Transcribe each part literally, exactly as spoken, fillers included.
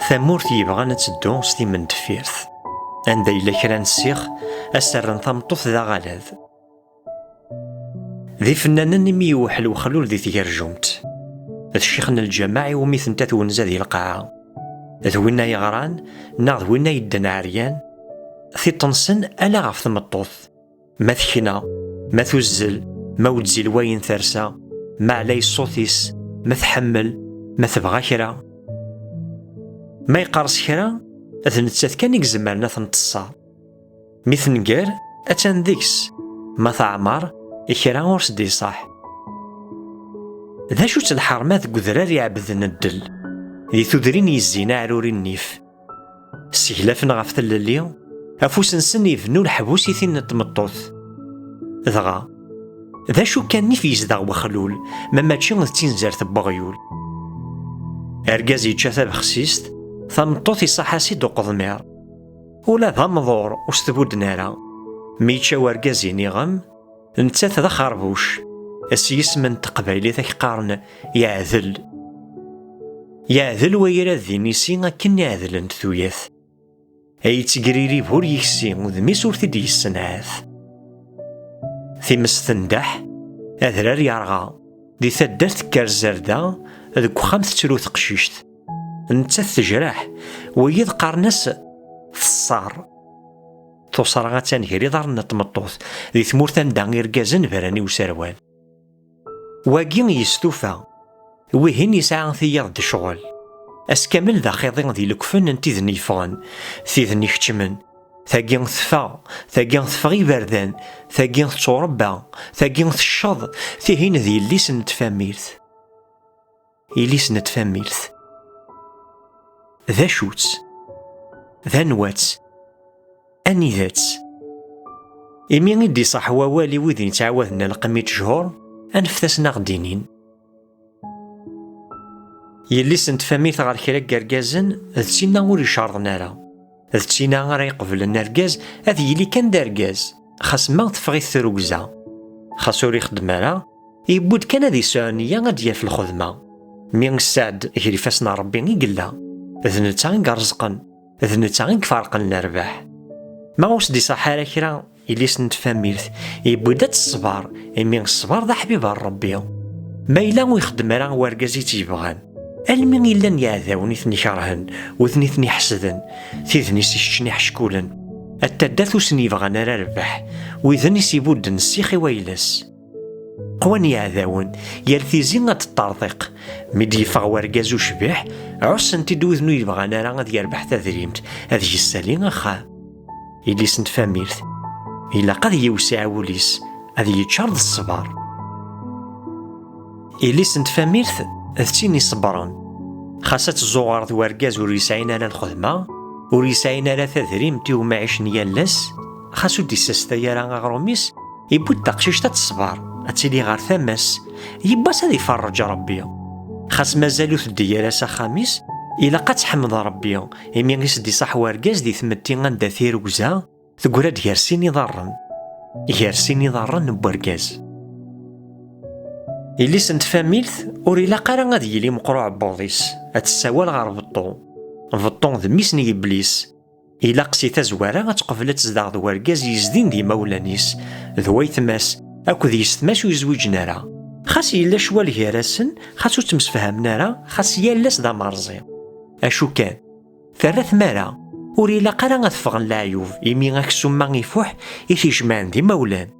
Tamurt yebɣan ad teddu s timendeffirt, anda yella kra n ssix, ad s-rren tameṭṭut d aɣalad. D ifennanen imi yewḥel wexlul di tgerjumt. D ccix n lǧameɛ iwumi tenta twenza di lqaɛa. D winna yeɣran, neɣ d winna yedden ɛeryan, tiṭ-nsen ala ɣef tmeṭṭut. Ma tekna, ma tuzzel, ma wezzil wayen tersa, ma ɛlay ṣṣut-is, ma tḥemmel, ma tebɣa kra. Ma yeqqers kra, d nettat kan i izemren ad ten-teṣṣer. Mi tenger, attan deg-s, ma teɛmer, i kra ur s-d-iṣaḥ. D acu-tt lḥerma deg udrar iɛebden ddel, di tudrin yezzin aɛrur i nnif? Sseglafen ɣef tlelli, afus-nsen ibennu leḥbus i tin n tmeṭṭut. Dɣa, d acu kan nnif yezdeɣ wexlul, ma mačči d tinzert n weɣyul? Argaz yečča tabexsist, tameṭṭut iṣaḥ-as-id uqeḍmir. Ula d amḍur ur s-tbudden ara. Mi yečča wergaz iniɣem, nettat d axerbuc. S yisem n teqbaylit ad k-qqaren yeɛdel. Yeɛdel wayra d inisi akken i ɛedlent tuyat. Ay yettgririb ur yeksi, udem-is ur t-id-yessenɛat. Times tendeḥ, adrar yerɣa. Di taddart tekker zzerda, deg uxxam tettru teqcict. Nettat tejreḥ, wiyiḍ qqaren-as teṣṣar. Tuṣṣra attan gar iḍarren n tmeṭṭut, di tmurt anda irgazen bran i userwal. Wagi yestufa, wihin yesɛa tiyaḍ d ccɣel. Ass kamel d axiḍi di lekfen n tiden yeffɣen, tiden ikeččmen. Tagi teffeɣ, tagi teffeɣ iberdan, tagi tetturebba, tagi tecceḍ, tihin d yelli-s n tfamirt. Yelli-s n tfamirt. D acu-tt? D anwa-tt? Anida-tt? Imi i d-iṣaḥ wawal i wid yettɛawaden alqem i ttjur, aneft-asen a ɣ-d-inin. Yelli-s n tfamirt ɣer kra n yergazen, d tinna ur icerḍen ara. D tinna ara iqeblen argaz ad yili kan d argaz, xas ma teffeɣ-it trugza. Xas ur ixeddem ara, yewwi-d kan ad yesɛu nniya ad d-yaf lxedma. Mi sseɛd gar ifassen n Ṛebbi i yella, d netta i yerezqen, d netta i iferqen lerbaḥ. Ma ur s-d-iṣaḥ ara kra, yelli-s n tfamirt, yewwi-d ad teṣber, imi ṣṣber d aḥbib n Ṛebbi. Ma yella ur ixeddem ara wergaz i tt-yebɣan, almi i llan yeɛdawen i ten-ikerhen, widen i ten-iḥesden, tiden-is ikeččen iḥeckulen, at taddart ur sen-yebɣan ara rrbeḥ, widen i s-ibudden ssix i wayla-s. Qwan yeɛdawen, yal tizi ad teṭṭerḍiq. Mi d-yeffeɣ wergaz ucbiḥ, ɛussen-t-id widen ur yebɣan ara ad yerbeḥ tadrimt, ad yessali axxam. Yelli-s n tfamirt, ilaq ad yewsiɛ wul-is, ad yeččar d ṣṣber. Yelli-s n tfamirt d tin iṣebbren. Xas ad tezzuɣer d wergaz ur yesɛin ara lxedma, ur yesɛin ara tadrimt i umɛic n yal ass, xas ur d-issastay ara aɣrum-is, yewwi-d taqcict ad teṣber, ad tili ɣer tama-s, yiwwas ad iferreǧ Ṛebbi. Xas mazal ur teddi ara s axxam-is, ilaq ad teḥmed Ṛebbi, imi i s-d-iṣaḥ wergaz di tmetti anda tirugza, teggra-d gar sin iḍarren. Gar sin iḍarren n wergaz. Yelli-s n tfamilt ur ilaq ara ad yili meqqer uɛebbuḍ-is, ad tessawal ɣer beṭṭu. Beṭṭu d mmi-s n yiblis. Ilaq si tazwara ad teqbel ad tezdeɣ d wergaz yezdin d imawlan-is, d waytma-s, akked yessetma-s ur zwiǧen ara. Xas yella ccwal gar-asen, xas ur ttemsefhamen ara, xas yal ass d amerẓi. Acu kan, terra tmara, ur ilaq ara ad ffɣen leɛyub, imi aksum-a ifuḥ i t-ijemɛen d imawlan.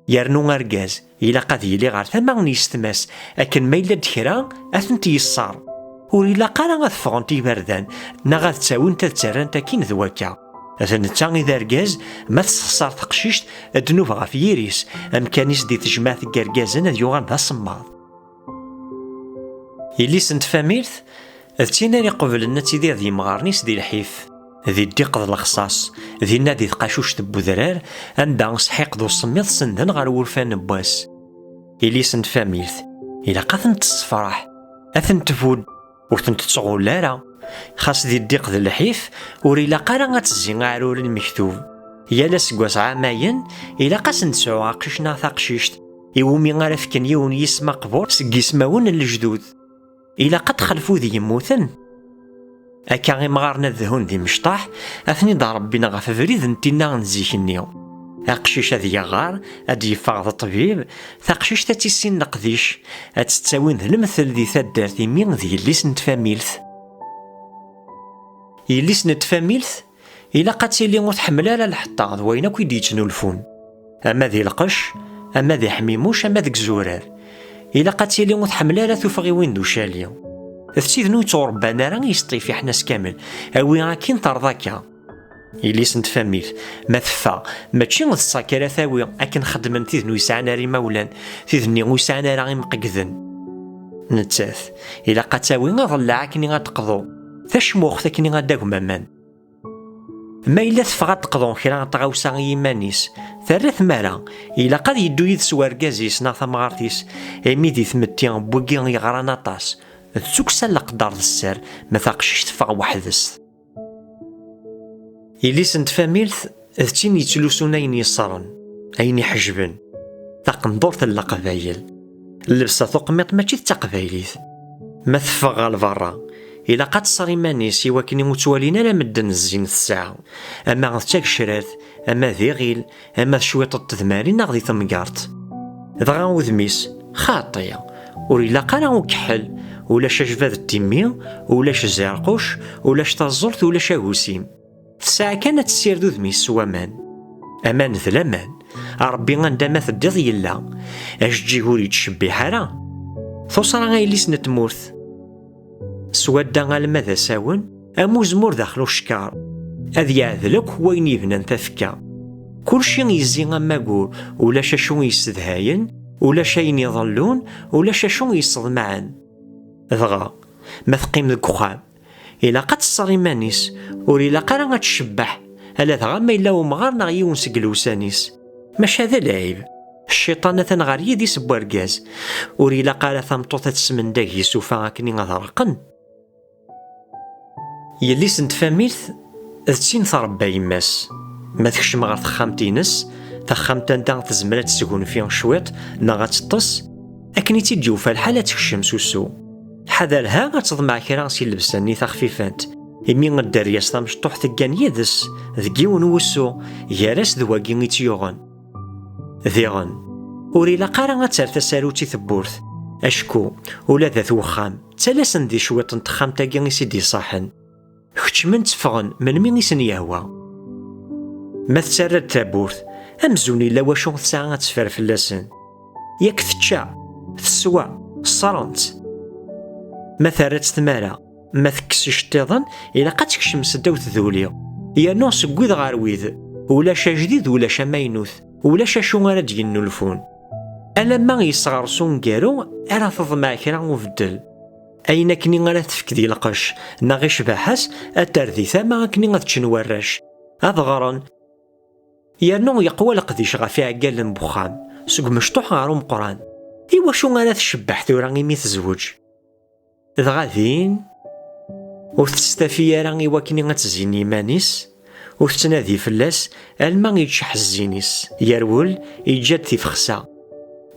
Yernu argaz, ilaq ad yili ɣer tama n yessetma-s, akken ma yella-d kra, ad tent-yeṣṣer. Ur ilaq ara ad ffɣent iberdan, neɣ ad ttawint ad ttarrant akkin d wakka. D netta i d argaz, ma tessexṣer teqcict, ddnub ɣef yiri-s, amkan-is di tejmaɛt n yergazen ad yuɣal d asemmaḍ. Yelli-s n tfamirt, d tin ara iqeblen ad tidir d yimɣaren-is di lḥif, di ddiq d lexṣaṣ, dinna di tqacuct n wedrar, anda sḥiq d usemmiḍ senden ɣer wurfan n wass. Yelli-s n tfamirt, ilaq ad tent-tessefraḥ, ad tent-tbudd, ur tent-tettɣull ara. Xas di ddiq d lḥif, ur ilaq ara ad tezzi aɛrur lmektub. Yal aseggas ɛamayen, ilaq ad sen-tesɛu aqcic neɣ taqcict, iwumi ara fken yiwen yisem aqbur seg yismawen n lejdud. Ilaq ad texlef wid yemmuten. Akka imɣaren ad dhun d imecṭaḥ, ad ten-id-rebbin ɣef abrid n tinna n zik-nni. Aqcic ad yaɣer, ad d-yeffeɣ d ṭṭbib, taqcict ad tissin leqdic, ad tt-ttawin d lemtel di taddart imi d yelli-s n tfamilt. Yelli-s n tfamilt, ilaq ad tili ur tḥemmel ara lḥeṭṭa d wayen akk i d-yettnulfun. Ama di lqecc, ama di ḥmimuc, ama deg izurar. Ilaq ad tili ur tḥemmel ara tuffɣiwin d ucali. D tid ur yettɣurban ara yesṭif iḥna-s kamel, awi akin terḍ akka. Yelli-s n tfamilt, ma teffeɣ, mačči d ṣṣak ara tawi akken xeddmen tid ur yesɛan ara imawlan, tid-nni ur yesɛan ara imqeggden. Nettat, ilaq ad tawi aḍellaɛ akken ad teqḍu, tacmuxt akken ad d-agem aman. Ma yella teffeɣ ad teqḍu kra n tɣawsa i yiman-is, terra tmara, ilaq ad yeddu yid-s wergaz-is neɣ tamɣart-is, imi di tmetti n wigi yeɣran aṭas, d tukksa n leqder d sser ma taqcict teffeɣ weḥd-s. Yelli-s n tfamilt d tin yettlusun ayen yeṣṣren, ayen iḥejben, taqendurt n leqbayel. Llebsa tuqmiṭ mačči d taqbaylit. Ma teffeɣ ɣer lberra, ilaq ad tṣer iman-is i wakken ur ttwalin ara medden zzin tesɛa, ama d tagecrart, ama d iɣil, ama d cwiṭ n tedmarin neɣ di temgart. Dɣa udem-is, xaṭi, ur ilaq ara ukeḥḥel, ulac ajbad n timmi, ulac zerquc, ulac taẓult, ulac agusim. Tesɛa kan ad tessired udem-is s waman. Aman d laman. Ṛebbi anda ma teddiḍ yella. Ajeǧǧig ur yettcebbiḥ ara. Tuṣra a yelli-s n tmurt. Swadda alma d asawen, am uzemmur daxel ucekkaṛ. Ad yeɛdel akk wayen yebnan tafekka. Kulci yezzi am wagur, ulac acu yessedhayen, ulac ayen iḍellun, ulac acu yesseḍmaɛen. Dɣa, ma teqqim deg uxxam, ilaq ad tesser iman-is, ur ilaq ara ad tcebbeḥ, ala dɣa ma yella umɣar neɣ yiwen seg lewsan-is. Maca d lɛib, cciṭan atan ɣer yidis n wergaz, ur ilaq ara tameṭṭut ad tesmendag isufa akken ad reqqen. Yelli-s n tfamilt d tin tṛebba yemma-s. Ma tekcem ɣer texxamt-ines, taxxamt anda tezmer ad tesgunfi cwiṭ neɣ ad teṭṭes, akken i tt-id-yufa lḥal ad tekcem s usu. Ḥader ha ad teḍmeɛ kra si llebsa-nni taxfifant, imi dderya-s tamecṭuḥt teggan yid-s deg yiwen wusu, gar-as d wagi i tt-yuɣen. Diɣen, ur ilaq ara ad terr tasarut i tewwurt, acku ula d at wexxam ttalasen di cwiṭ n texxamt-agi i s-id-iṣaḥen. Keččmen tteffɣen melmi i sen-yehwa. Ma tettarra-d tawwurt, amzun illa wacu tesɛa ad teffer fell-asen. Yak tečča, teswa, ṣṣrent. Ma terra-tt tmara, ma tekkes iceṭṭiḍen, ilaq ad tekcem seddaw tduli. Yernu seg wid ɣer wid, ulac ajdid, ulac amaynut, ulac acu ara d-yennulfun. Alamma yesɣers ungaru, ara teḍmeɛ kra ubeddel. Ayen akkenni ara tefk di lqecc, neɣ i ccbaḥa-s, ad terr di tama akkenni ad ččen warrac, ad ɣren. Yernu yeqwa leqdic ɣef iɛeggalen n wexxam, seg umecṭuḥ ɣer umeqqran. Iwacu ara tcebbeḥ tura imi tezweǧ? Dɣa din, ur tettafi ara i wakken ad tezzi iman-is, ur tettnadi fell-as, alma yeččeḥ zzin-is, yerwel, yeǧǧa-d tifexsa.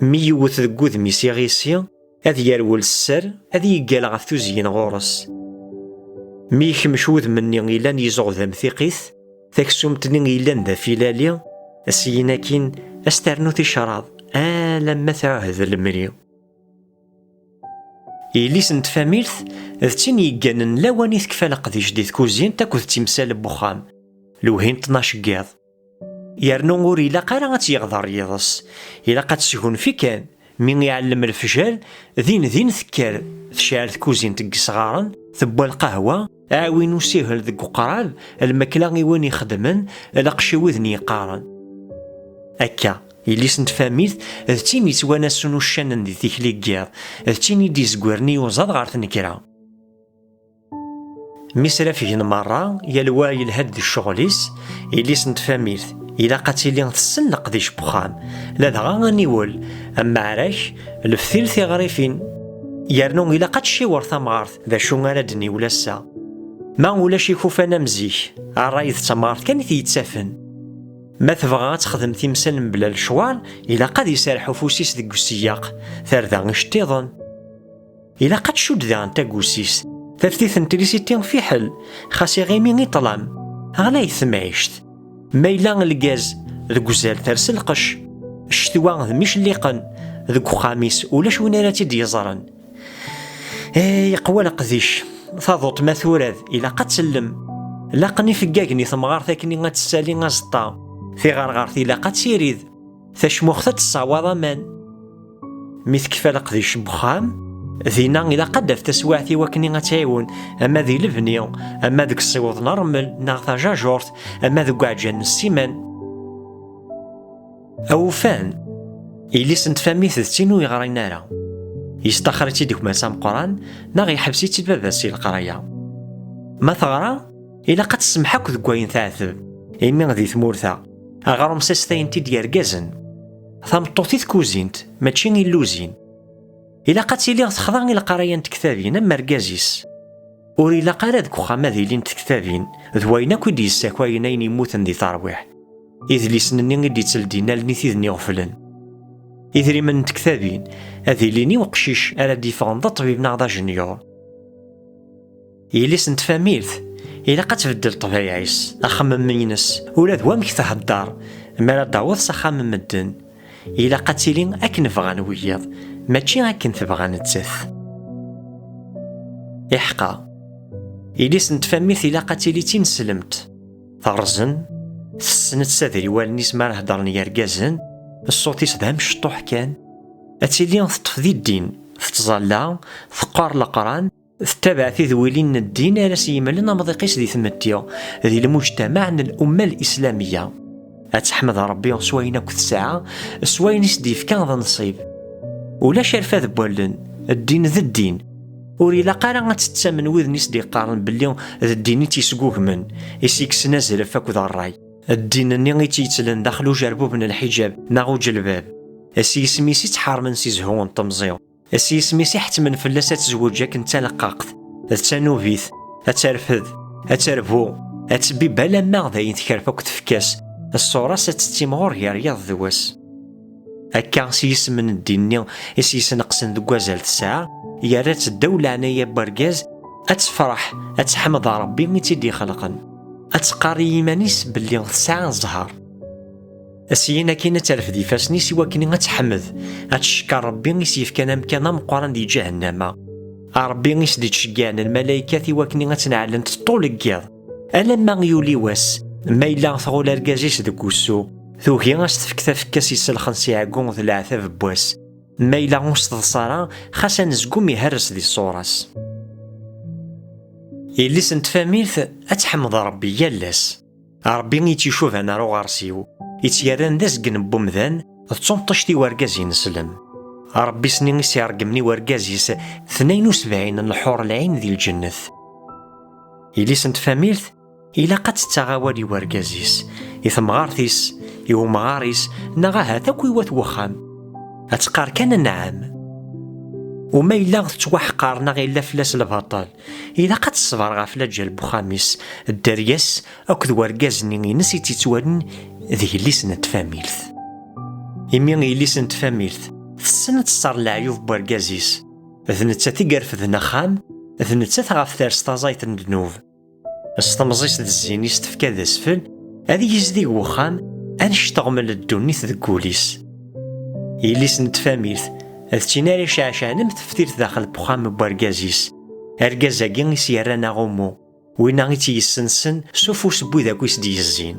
Mi yewwet deg wudem-is iɣisi, ad yerwel sser, ad yeggal ɣef tuzyin ɣur-s. Mi yekmec wudem-nni yellan yezuɣ d amtiqit, taksumt-nni yellan d afilali, syin akkin, ad s-ternu ticraḍ, alamma tɛuhed lemri. Yelli-s n tfamilt, d tin yegganen lawan i tekfa leqdic di tkuzint akked timsal n wexxam, lewhi n tnac n yiḍ. Yernu ur ilaq ara ad tt-yeɣder yiḍes, ilaq ad tesgunfi kan, mi iɛellem lefjer, din din tekker, tecɛel tkuzint n yesɣaren, tewwa lqahwa, aɛwin usihel deg uqrab, lmakla i win ixedmen, lqecc i widen yeqqaren. Akka, yelli-s n tfamilt, d tin yettwanasen uccanen di tikli n yiḍ, d tin i d-izegren i uẓaḍ ɣer tnekra. Mi srafgen merra, yal wa yelha-d di ccɣel-is, yelli-s n tfamilt, ilaq ad tili tessen leqdic n wexxam, ladɣa aniwel, ameɛrak, leftil, tiɣrifin. Yernu ilaq ad tciwer tamɣart d acu ara d-niwel ass-a. Ma ulac ikufan am zik, ṛṛay d tamɣart kan i t-yettafen. Ma tebɣa ad texdem timsal mebla lecwal, ilaq ad iserreḥ ufus-is deg useyyaq, tarda iceṭṭiḍen. Ilaq ad tcudd daɣen tagusi-s, Taftit n trisiti fiḥel, xas iɣimi i ṭṭlam, ɣlayet temɛict. Ma yella lgaz deg uzal ters lqecc, ccetwa d mi celliqen, deg uxxam-is ulac win ara tt-id-yeẓren. Eh, yeqwa leqdic, taḍuṭ ma turad, ilaq ad tellem. Laqen ifeggagen i temɣart akkenni ad tessali aẓeṭṭa, tiɣerɣert ilaq ad tirid, tacmuxt ad tessawaḍ aman. Mi tekfa leqdic n wexxam, dinna ilaq ad d-taf taswiɛt i wakken ad tɛiwen, ama di lebni, ama deg ssiweḍ n ṛṛmel neɣ tajajurt, ama deg uɛǧan n ssiman. Awufan, yelli-s n tfamit d tin ur yeɣrin ara. Yestaxer-itt-id gma-s ameqqran, neɣ yeḥbes-itt-id baba-s si leqraya. Ma teɣra, ilaq ad tessemḥ akk deg wayen teɛteb, imi di tmurt-a, aɣrum s astayent-id yergazen. Tameṭṭut i tkuzint, mačči i lluzin. Ilaq ad tili texḍa i leqraya n tektabin am argaz-is. Ur ilaq ara deg uxxam ad ilint tektabin, d wayen akk i d-yessakayen ayen yemmuten di terwiḥt. Idlisen-nni i d-itteldin allen i t-id-iɣeflen. Idrimen n tektabin, ad ilin i uqcic ara d-yeffɣen d aṭbib neɣ d ajenyur. Yelli-s n tfamilt, ilaq ad tbeddel ṭṭbayeɛ-is, axemmem-ines, ula d wamek thedder, mi ara d-taweḍ s axxam n medden. Ilaq ad tili akken bɣan wiyiḍ, mačči akken tebɣa nettat. Iḥqa, yelli-s n tfamilt ilaq ad tili d tineslemt. Terẓen, tessen ad tsader i wallen-is mi ara heddren yergazen, ṣṣut-is d amecṭuḥ kan. Ad tili teṭṭef di ddin, tettẓalla, teqqar Leqran, tettabaɛ tidwilin n ddin ara s-yemlen amḍiq-is di tmetti, di lmujtamaɛ n l'umma l-islamiyya. Ad teḥmed Ṛebbi s wayen akk tesɛa, s wayen i s-d-yefka d nnṣib. Ulac arfad n wallen, ddin d ddin. Ur ilaq ara ad tettamen widen i s-d-yeqqaren belli d ddin i tt-yesgugmen, i s-yekksen azref akked ṛṛay. Ddin-nni i tt-yettlen daxel ujerbub n lḥiǧab neɣ uǧelbab. S yisem-is i tt-ḥermen si zzhu n temẓi. S yisem-is i ḥettmen fell-as ad tezweǧ akken d taleqqaqt, d tanubit, ad terfed, ad terbu, ad tbibb alamma d ayen tekref akk tefka-s, ṣṣura-s ad tettimɣur gar yiḍ d wass. Akka s yisem n ddin-nni i s-yesneqsen deg wazal tesɛa, yerra-tt ddaw leɛnaya n wergaz, ad tefreḥ, ad teḥmed Ṛebbi i tt-id-ixelqen. Ad teqqar i yiman-is belli tesɛa zzher. Syin akkin ad terfed ifassen-is i wakken ad teḥmed, ad tcekker Ṛebbi i s-yefkan amkan ameqqran di ǧahennama. A Ṛebbi i s-d-ittceggiɛen lmalaykat i wakken ad tt-neɛlent ṭṭul n yiḍ, alamma yuli wass. Ma yella tɣul argaz-is deg wussu, tugi ad s-tefk tafekka-s iselxen s iɛeggu d leɛtab n wass. Ma yella ur s-teḍsa ara, xas anezgum iherres di ṣṣura-s. Yelli-s n tfamilt ad tḥemmed Ṛebbi yal ass. Ṛebbi i tt-icuban ar uɣersiw, i tt-yerran d azgen n wemdan, d tunṭict i wergaz ineslem. Ṛebbi-s-nni i s-iṛeggmen i wergaz-is tnayen u sebɛin n lḥur lɛin di lǧennet. Yelli-s n tfamilt, ilaq ad tettaɣ awal i wergaz-is, i temɣart-is, i umɣar-is, neɣ ahat akk i wat wexxam. Ad teqqar kan anɛam. Uma yella tettwaḥqar neɣ yella fell-as lbaṭel, ilaq ad teṣber ɣef laǧal n wexxam-is, dderya-s akked wergaz-nni ines i tt-ittwalen d yelli-s n tfamilt. Imi yelli-s n tfamilt tessen ad teṣṣer leɛyub n wergaz-is, d nettat i irefden axxam, d nettat ɣef ters taẓayt n ddnub. S temẓi-s d zzin-is tefka d asfel, ad yizdig wexxam, ad necteɣmel ddunit deg wul-is. Yelli-s n tfamilt, d tin ara iceɛcɛen am teftilt daxel n wexxam n wergaz-is. Argaz-agi i s-yerran aɣummu, winna i tt-yessensen s ufus n wid akk i s-d-yezzin.